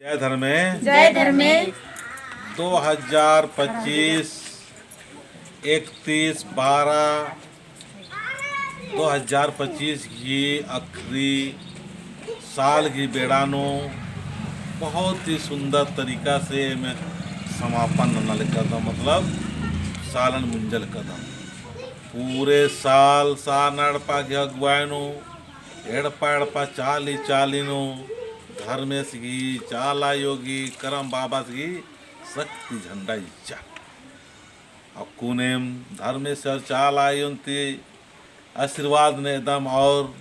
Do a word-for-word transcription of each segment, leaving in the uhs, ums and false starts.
जय धर्मे। जय धर्मे। दो हजार पच्चीस, इकतीस बारह दो हजार पच्चीस गही आखिरी साल गही बेड़ा नू बहुत ही सुंदर तरीका से एम समापन नना लगदम, मतलब सालन मुंजा लगदम। पूरे साल सरना एड़पा गही अगुवाई नू एड़पा एड़पा चाली चाली नू धर्मेस गही, चाला आयो गही, करम बाबास गही शक्ति झंडा इज्जा। अक्कुन एम धर्मेस और चाला आयोन ती आशीर्वाद नेदम और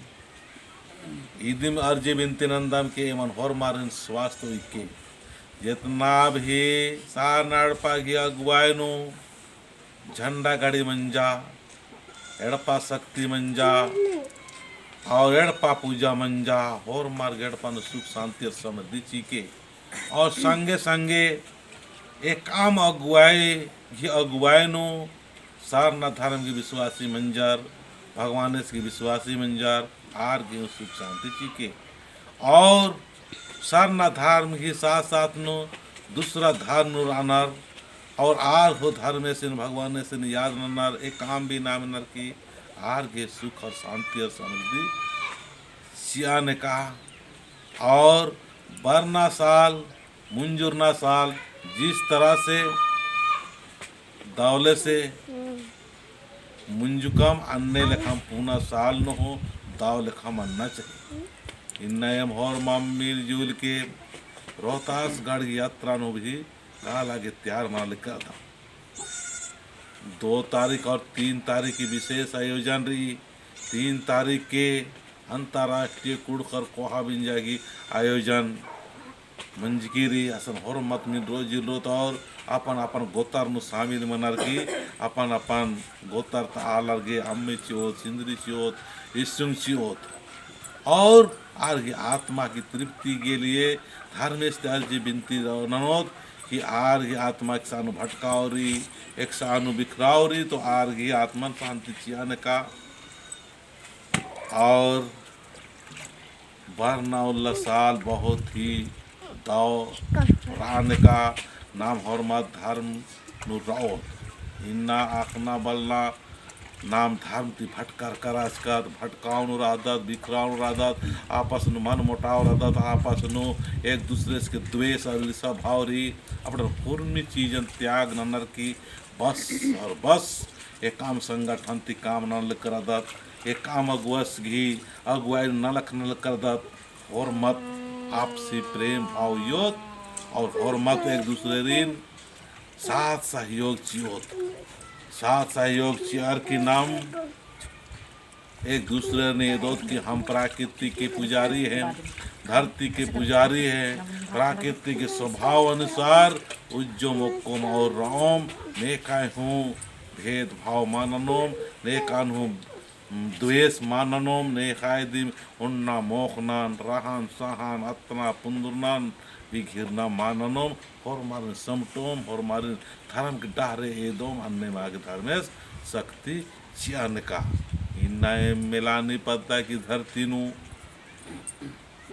इदिम अर्जी बिनती नन्दम कि एमन होरमारिन स्वास्थ्य उइके। जेतना भी सरना एड़पा गही अगुवाई नू झंडा गड़ी मंजा, एड़पा शक्ति मंजा और एड़पा पूजा मंजा, होरमार गे एड़पा नू सुख शांति और समृद्धि चिके। और संगे संगे एकअम अगुवाई गही अगुवाई नू सरना धर्म गही विश्वासी मंजर, भगवानेस गही विश्वासी मंजर, आर गे सुख शांति चिके। और सरना धर्म गही साथ साथ नू दूसरा धर्म नू रअनर और आर हो धर्मेसिन भगवानेसिन याद ननर, एकअम भी नाम ननर की आर गे सुख और शांति और समृद्धि चिआ नेका। और बरना साल, मुंजुरना साल जिस तरह से दौले से मुंजुकम अन्ने लेखम पूना साल नू हो दौ लेखम अन्ना चाहिए। इन्ना एम होरमम मिलजुल के रोहतासगढ़ गही यात्रा नू भी काला गे तैयार मना लगदम। दो तारीख और तीन तारीख की विशेष आयोजन रई। तीन तारीख के अंतर्राष्ट्रीय कुँड़ुख़र कोहा बिंजा गही आयोजन मंजकी रई। असन होरमत मिल रोज जिल रोत और अपन अपन गोतर नू शामिल मनर की अपन अपन गोतर ता आलर गे अम्म चिओत, सिंदरी चिओत, इसुंग चिओत। और आर गही आत्मा की तृप्ति के लिए धर्मेस ती अर्जी बिनती ननोत कि आर गही आत्मा एकसानु भटकाओ रई, एकसानु बिखराओ रई, तो आर गही आत्मन शांति चिआ नेका। और बरना उल्ला साल बहुत ही दौ रआ नेका नाम होरमत धर्म नू रओत। इन्ना अख़ना बलना नाम धर्म ती भटकर कराचकत, भटकाओ नू रअदत, बिखराओ नू रअदत, आपस नू मन मोटाव रअदत, आपस नू एक दूसरेस गे द्वेष और ईर्षा भाव रई, अपना हुरमी चीजन त्याग ननर की बस और बस एकअम संगठन ती काम नना लगदत, एकअम अगुवस गही अगुवाई नलख नना लगदत, होरमत आपसी प्रेम भाव इयोत और होरमत एक दूसरेरिन साथ सहयोग चिओत। साथ सहयोग चिअर की नाम एक दूसरेरिन एदोत कि हम प्रकृति के पुजारी हैं, धरती के पुजारी हैं, प्रकृति के स्वभाव अनुसार उज्जोम ओक्कोम और रओम, नेकय हूँ भेदभाव मल ननोम, नेकय हूँ द्वेष मल ननोम, नेकय दिम ओन्ना मोख़नन, रहन सहन, अतना पुन्दुरनन, भी घिरना मल ननोम, होरमारिन समटोम, होरमारिन धर्म के डहरे एदोम, अन्नेम आगे धर्मेस शक्ति चिआ नेका। इन्ना एम मेलानी पद्दा की धरती नू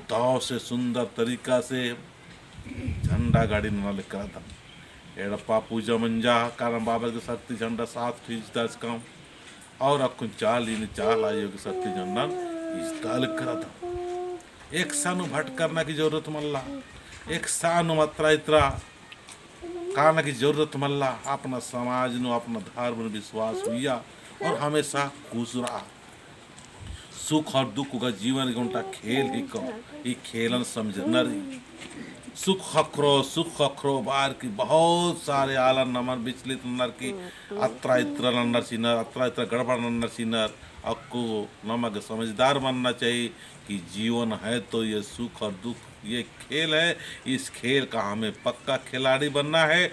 दौ से सुन्दर तरीका से झंडा गाड़ी नना लगदम। एड़पा पूजा मंजा, करम बाबा के शक्ति झंडा सात ठो इजताचकम। और अक्कुन चाली नू चाला आयो के शक्ति झंडन इजता लगदम। एकसानु भटकरना की जरूरत मल्ला, एकसानु अतरा इतरा काना की जरूरत मल्ला। अपना समाज नू, अपना धर्म नू विश्वास उइया और हमेशा खुश रआ। सुख और दुख का जीवन गही ओन्टा खेल हिके, ई खेलन समझना रई। सुख ख़क्खरो, सुख ख़क्खरो बअर की बहुत सारे आलर नमन विचलित ननर की अतरा इतरा नन्नर चिनर, अतरा इतरा गड़बड़ नन्नर चिनर। अक्कु नमा गे समझदार मनना चाहिए कि जीवन है तो ये सुख और दुख ये खेल है, इस खेल का हमें पक्का खिलाड़ी बनना है।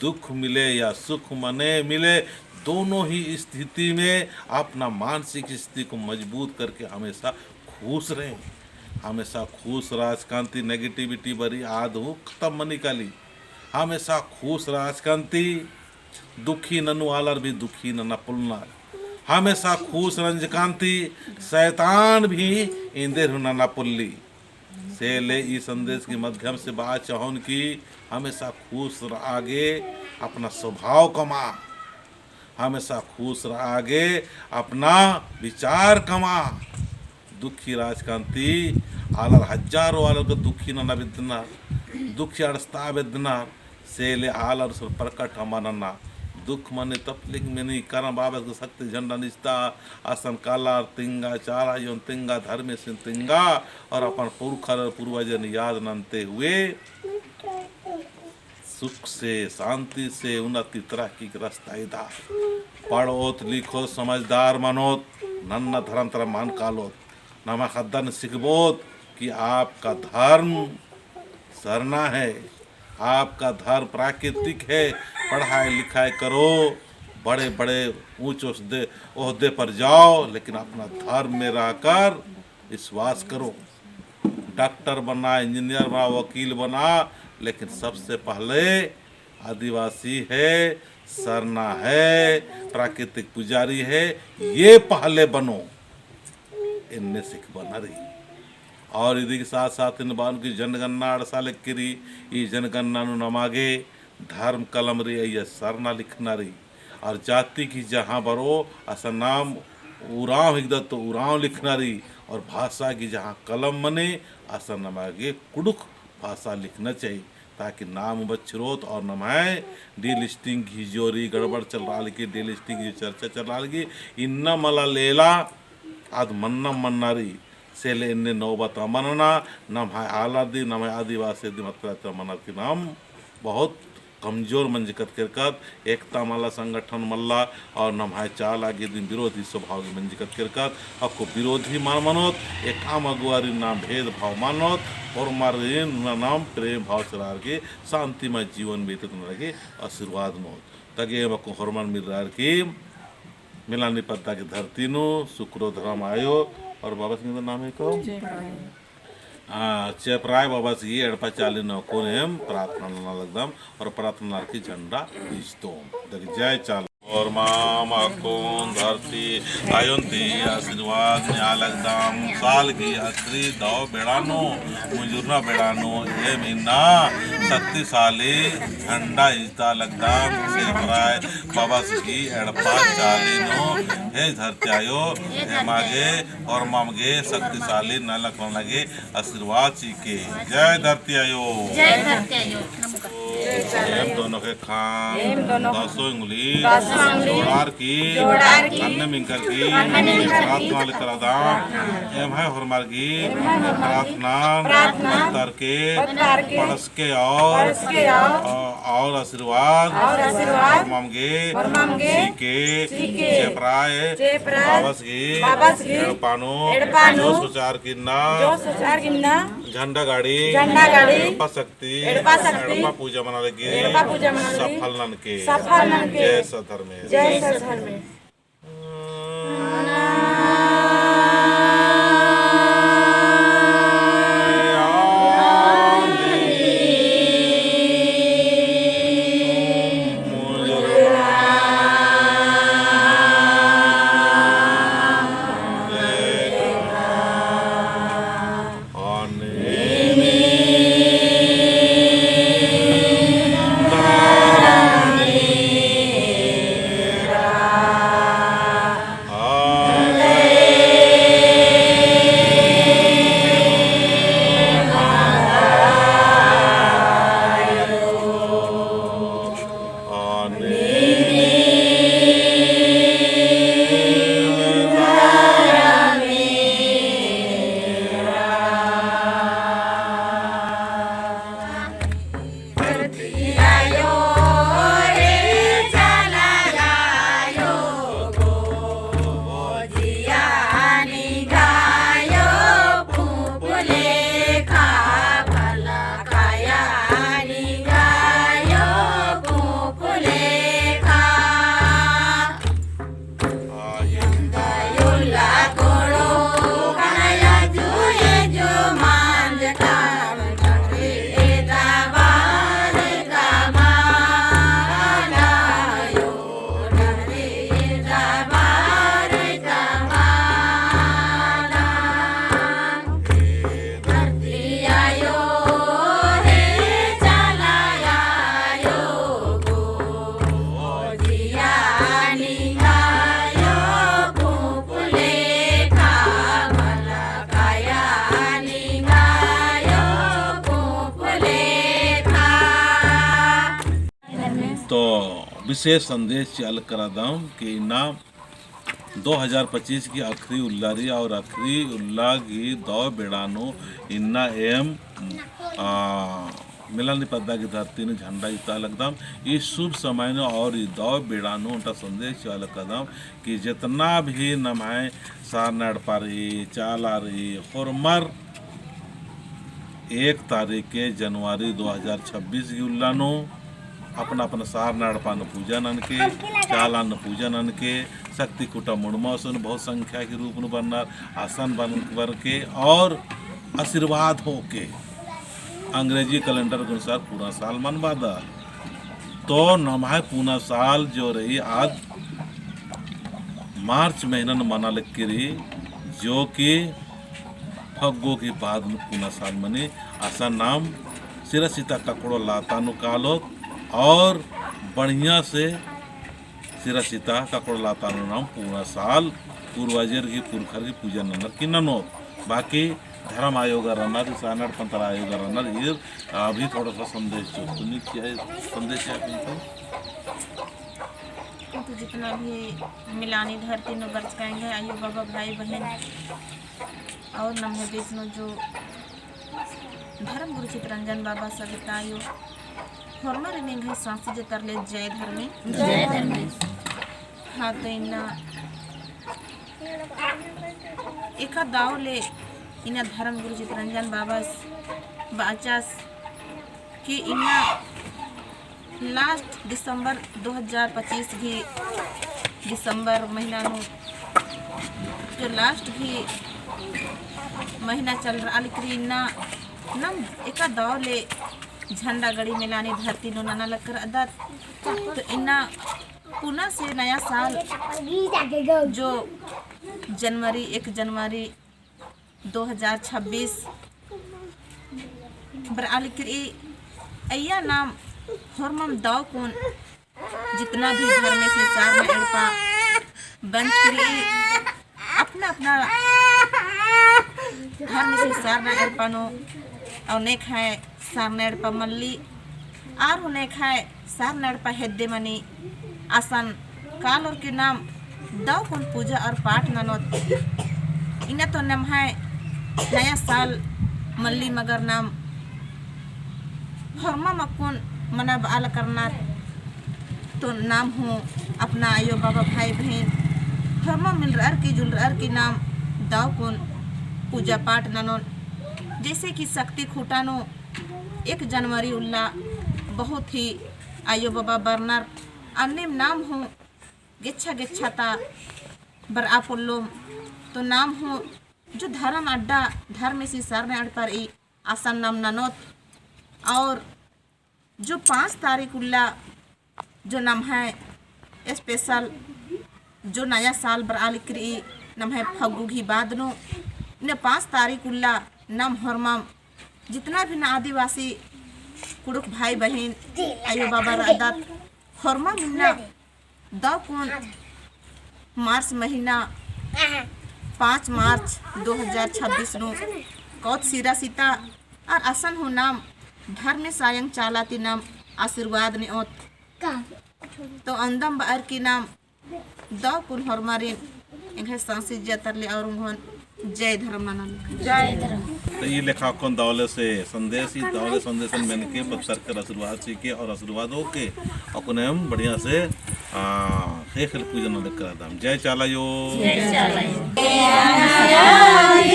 दुख मिले या सुख मने मिले, दोनों ही स्थिति में अपना मानसिक स्थिति को मजबूत करके हमेशा खुश रहें। हमेशा खुश रहचकन ती negativity बरी आद हूँ खतम मनी काली। हमेशा खुश रहचकन ती दुखी ननु आलर भी दुखी नना पोल्लनर। हमेशा खुश रहचकन ती शैतान भी एन्देर हूँ नना पोल्ली। से ले ई संदेश के माध्यम से बआ चाहोन कि हमेशा खुश रआ गे अपना स्वभाव कमआ, हमेशा खुश रआ गे अपना विचार कमआ। दुखी राजकांति आलर हजारों आलर के दुखी नना बेद्दनर, दुखी अंड़सता बेद्दनर, से ले आलर सर प्रकट हमा नना। दुख मनी तपलिक मनी करम बाबस के शक्ति झंडन इजता, असन कालर तिंगा, चाला अयोन तिंगा, धर्मेसिन तिंगा, और अपन पुरखर पूर्वजन याद नन्ते हुए सुख से, शांति से, उन्नति तरक्की के रस्ता इदा। पढ़ओत, लिखओत, समझदार मनोत, नन्ना धर्म तरा मान कालोत। नमा ख़द्दन सिखबोत कि आपका धर्म सरना है, आपका धर्म प्राकृतिक है। पढ़ाई लिखाई करो, बड़े बड़े ऊंच ओहदे, ओहदे पर जाओ, लेकिन अपना धर्म में रहकर विश्वास करो। डॉक्टर बना, इंजीनियर बना, वकील बना, लेकिन सबसे पहले आदिवासी है, सरना है, प्राकृतिक पुजारी है, ये पहले बनो। एन्ने सिखबअना रई। और इदी के साथ साथ एन बअन कि जनगणना अंड़सा लगी रई, ई जनगणना नू नमा गे धर्म कलम रई, अइय्या सरना लिखना रई। और जाति की जहाँ बरओ, असन नाम उराँव हिकदत तो उराँव लिखना रई। और भाषा की जहाँ कलम मने, असन नमा गे कुँड़ुख़ भाषा लिखना चाहिए, ताकि नाम बछरोत। और नम्है delisting गही जो रई गड़बड़ चलरआ लगी, delisting गही जो चर्चा चलरआ लगी, इन्ना मला लेला आद मन्ना मन्ना रई। से ले एन्ने नौबत अमा नना, नम्है आलर दिम, नम्है आदिवासी दिम अत्रा अत्रा मनर की नाम बहुत कमजोर मंजकत केरकत, एकता मला, संगठन मल्ला, और नम्है चाला गे दिम विरोधी स्वभाव गे मंजकत केरकत। अक्कु विरोधी मल मनोत, एकअम अगुवारिन नाम भेदभाव मनोत, होरमारिन नाम प्रेम भाव चलार की शांतिमय जीवन व्यतीत नना लगी आशीर्वाद ननोत। तगे एम अक्कु होरमर मिलरार की मिलानी पद्दा की धरती नू सुकरो धरम आयो और बाबस गे नाम है को? चेपराय। हाँ, चेपराय बाबस गही एड़पा चाली नू अक्कुन एम प्रार्थना नना लगदम और प्रार्थना ननर की झंडा इजतोम। देख, जय चाला। होरमाम अक्कुन धरती आयोन ती आशीर्वाद नेआ लगदम। साल गही आखिरी दव बेड़ा नू, मुंजुरना बेड़ा नू, एम इन्ना शक्तिशाली झंडा इजता लगदम। चेपराय बाबस गही एड़पा चाली नू, हे धरती आयो, एमा गे होरमाम गे शक्तिशाली नलख नना गे आशीर्वाद चिके। जय धरती आयो। जय धरती आयो। एम दोनों के खाम एम दोनों दसों उंगली दसों उंगली जोड़ार की जोड़ार की अन्ने मिंकर की अन्ने मिंकर की प्रार्थना लिकरादम। एम्है होरमर गही एम्है होरमर गही प्रार्थना प्रार्थना पत्तर के पत्तर के पड़स के और, और, और आशीर्वाद, और आशीर्वाद, होरमाम गे, होरमाम गे, चिके, चिके, चेपराय, चेपराय, बाबस गही, बाबस गही, एड़पा नू, एड़पा नू, जो सोचार किन्ना, जो सोचार किन्ना, झंडा गाड़ी, झंडा गाड़ी, एड़पा शक्ति, एड़पा शक्ति, एड़पा पूजा मना लगी, एड़पा पूजा मना लगी, सफल ननके, सफल ननके, जय सत धर्मेस, जय सत धर्मेस। तो विशेष संदेश चिआ लगदम कि इन्ना दो हजार पच्चीस की आखिरी उल्ला रई और आखिरी उल्ला गही दव बेड़ा नू इन्ना एम, आ, मेलानी पद्दा की धरती नू झंडा इता लगदम। ई शुभ समय नू और ई दव बेड़ा नू ओन्टा संदेश चिआ लगदम कि जेतना भी नम्है सारना एड़पा रई, चाला रई, होरमर एक तारीख के जनवरी दो हजार छब्बीस गही उल्ला नू अपना अपना सारना एड़पा नू पूजा ननके, चाला नू पूजा ननके, शक्ति खुटा मुड़मा ओसन बहुत संख्या के रूप नू बरनर, असन बन-, बरके और आशीर्वाद होके अंग्रेजी कैलेंडर के अनुसार पूरा साल मनबादर। तो नम्है पूना साल जो रई आद मार्च महीना नू मना लगी रई, जो कि फग्गो की बाद नू पूना साल मनी। असन नाम सिरा सीता ककड़ो लाता नू कालोत और बढ़िया से सिरा सीता ककड़ो लाता नू नाम पूना साल पूर्वजर की पुरखर की पूजा ननर की ननोत। बाकी धर्म आयोगर रनर, सारना एड़पा तरा आयोगर रनर, ईर अभी थोड़ा सा संदेश जो सुनी क्या है, संदेश है तुमको? तो जितना भी मेलानी धरती नू बरचका एंग्है आयो बाबा भाई बहिन और नम्है बीच नू जो धर्म गुरु चितरंजन बाबा सविता आयो होरमारिन एंग्है सांसी जतर ले जय धर्मे। जय धर्मे। हाँ, तो इन्ना एका दव ले इन्ना धर्म गुरु चितरंजन बाबस बाचस कि इन्ना last दिसंबर दो हजार पच्चीस गही दिसंबर महीना नू जो last गही महीना चल रआ लगी रई इन्ना नम एका दव ले झंडा गड़ी मेलानी धरती नू नना लक्कर अदत। तो इन्ना पुना से नया साल जो जनवरी, एक जनवरी दो हजार छब्बीस बरआ लगी रई, अइय्या नाम होरमम दव कुन जितना भी धर्मेसी सारना एड़पा बंच करी, अपना अपना धर्मेसी सारना एड़पा नू, और नेखय सारना एड़पा मल्ली, आर हूँ नेखय सारना एड़पा हेद्दे मनी, असन कालोर की नाम दव कुन पूजा और पाठ ननोत। इन्ना तो नम्हय नया साल मल्ली मगर नाम होरमम अक्कुन मना बआ लकरनर। तो नाम हूँ अपना आयो बाबा भाई बहिन होरमम मिलरअर की जुलरअर की नाम दव कुन पूजा पाठ ननोन। जैसे कि शक्ति खूटा नू एक जनवरी उल्ला बहुत ही आयो बाबा बरनर, अन्नेम नाम हूँ गेच्छा गेच्छा ता बरआ पोल्लोम। तो नाम हूँ जो धरम अड्डा धर्मेसी सरना एड़पा रई असन नाम ननोत। और जो पाँच तारीख उल्ला जो नम्हय special जो नया साल बरआ लगी रई नम्हय फग्गु गही बाद नू, इन्ना पाँच तारीख उल्ला नाम होरमम जितना भी ना आदिवासी कुँड़ुख़ भाई बहिन आयो बाबा रअदत होरमम इन्ना दव कुन मार्च महीना पाँच मार्च दो हजार छब्बीस नू कौत सिरा सीता और असन हूँ नाम धर्मेस आयंग चाला ती नाम आशीर्वाद नेओत। तो अंदम बअर की नाम दव कुन होरमारिन एंग्है सांसी जिया तरले और उंगोन जय धर्म ननोन। जय धर्म। तो ई लेखा अक्कुन दवले से संदेश, ई दवले संदेशन मेनके पत्थर कर आशीर्वाद सीके और आशीर्वाद होके अक्कुन एम बढ़िया से, आ, ख़ेख़ेल पूजन नना लक्करदम। जय चाला आयो। जय चाला आयो। हे अनायादि,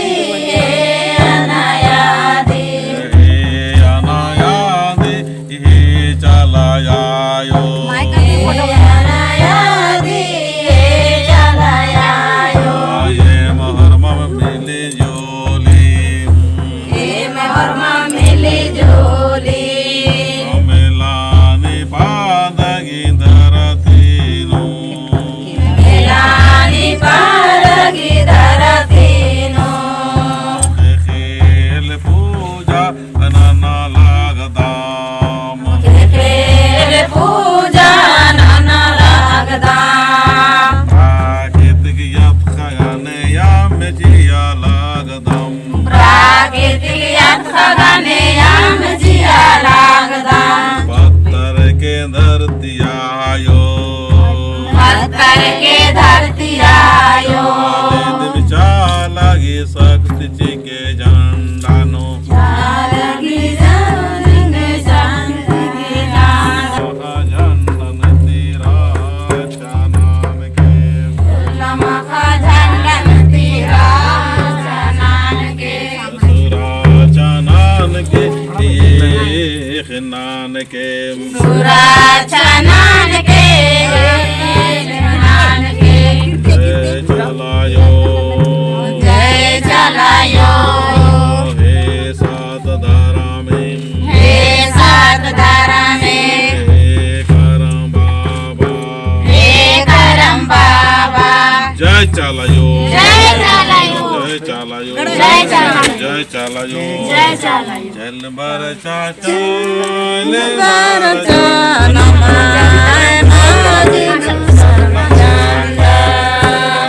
हे चाला आयो। माइक अभी फोटो हे अनायादि, हे चाला आयो। एम होरमम मिली जुली। एम होरमम मिली जुली। मेलानी पद्दा गही धरती नू। मेलानी पद्दा गही धरती नू। ख़ेख़ेल पू नानके। सुरक्षा नानके, नानके। जय चाला अयो। जय चाला अयो। हे सात धरमिन। हे सात धरमिन। हे करम बाबा। हे करम बाबा। जय चाला अयो। जय चाला अयो। जय चाला अयो। जय चाला अयो। जय चाला अयो। जय चाला अयो। चल बरचा चल बरचा